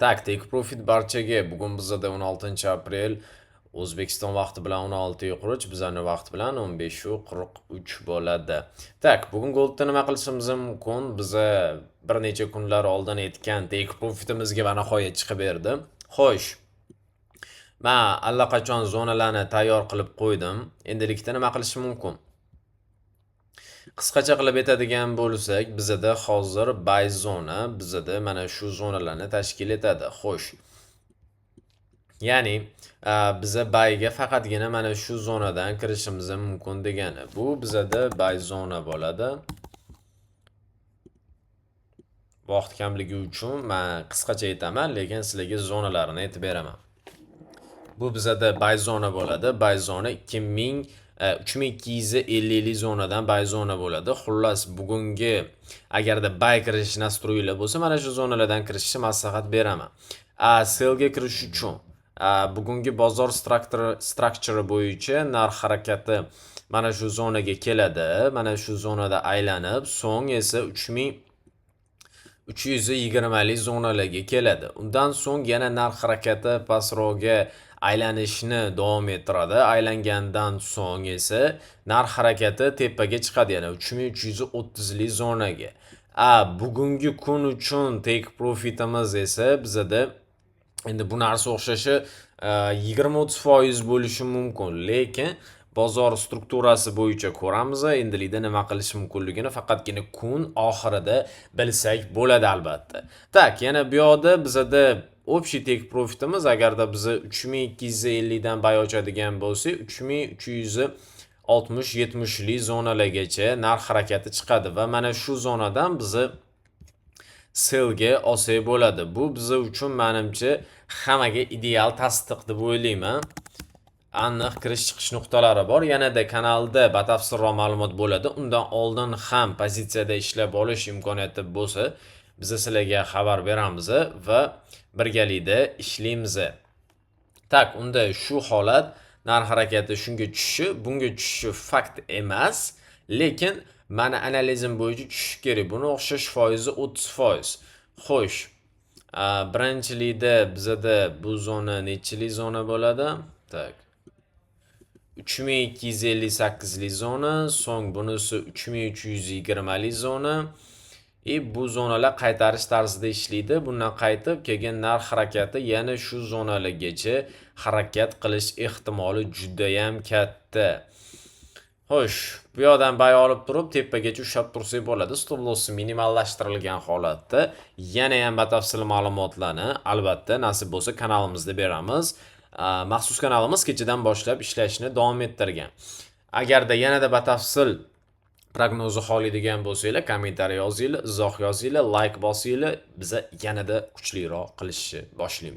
Так, take profit barchaga. Bugun bizada 16 aprel, O'zbekiston vaqti bilan 16:43, bizani vaqt bilan 15:43 bo'ladi. Так, bugun goldda nima qilishimiz mumkin? Biza bir necha kunlar oldin aytgan take profitimizga va nihoyat chiqib berdi. Xo'sh, man allaqachon zonalarni tayyor qilib qo'ydim. Endilikda nima qilishim mumkin? Qisqacha qilib aytadigan bo'lsak, bizada hozir buy zona, bizada mana shu zonalarni tashkil etadi. Xo'sh. Ya'ni, biza buyga faqatgina mana shu zonadan kirishimiz mumkin degani. Bu bizada buy zona bo'ladi. Vaqt kamligi uchun men qisqacha aytaman, lekin sizlarga zonalarini aytib beraman. Bu bizada buy zona bo'ladi. Buy zona 2000 3250 zonadan buy zona bo'ladi. Xullas, bugungi agarda buy kirish настрой inglar bo'lsa, mana shu zonalardan kirishni maslahat beraman. Sellga kirish uchun bugungi bozor structure bo'yicha narx harakati mana shu zonaga keladi. Mana shu zonada aylanib, so'ng esa 3320 zonalarga keladi. Undan so'ng yana narx harakati pastroqga aylanishni davom ettiradi. Aylangandan so'ng esa narx harakati tepaga chiqadi, yana 3330 lik zonaga. Bugungi kun uchun take profitimiz esa bizada endi bu narsa o'xshashi 20-30% bo'lishi mumkin, lekin bozor strukturasi bo'yicha ko'ramiz, endilikda nima qilish mumkinligini faqatgina kun oxirida bilsak bo'ladi albatta. Так, yana bu yoqda bizada общий take profitimiz, agarda biz 3250 dan buy ochadigan bo'lsak, 3360-70 lik zonalargacha narx harakati chiqadi va mana shu zonadan bizni sellga olsak bo'ladi. Bu biza uchun, manimcha, hammaga ideal tasdiq deb o'ylayman. Aniq kirish chiqish nuqtalari bor. Yanada kanalda batafsilroq ma'lumot bo'ladi. Undan oldin ham pozitsiyada ishlab olish imkoniyati bo'lsa, biz sizlarga xabar beramiz va birgalikda ishlaymiz. Так, unda shu holat, narx harakati shunga tushishi, bunga tushishi fakt emas, lekin mani analizim bo'yicha tushishi kerak. Buni o'xshash foizi 30%. Xo'sh, birinchilikda bizada bu zona nechilik zona bo'ladi? Так. 3258 lik zona, so'ng bunisi 3320 lik zona. И bu zonalar qaytarish tarzida ishlaydi. Bundan qaytib keyin narx harakati yana shu zonalargacha harakat qilish ehtimoli judayam katta. Xo'sh, bu yoqdan buy olib turib, tepagacha ushlab tursak bo'ladi. Stop loss minimallashtirilgan holatda yana ham batafsil ma'lumotlarni albatta nasib bo'lsa kanalimizda beramiz. Maxsus kanalimiz kechadan boshlab ishlashni davom ettirgan. Agarda yanada batafsil prognozni xohlaydigan bo'lsanglar, kommentariy yozinglar, izoh yozinglar, layk bosinglar, biza yanada kuchliroq qilishni boshlaymiz.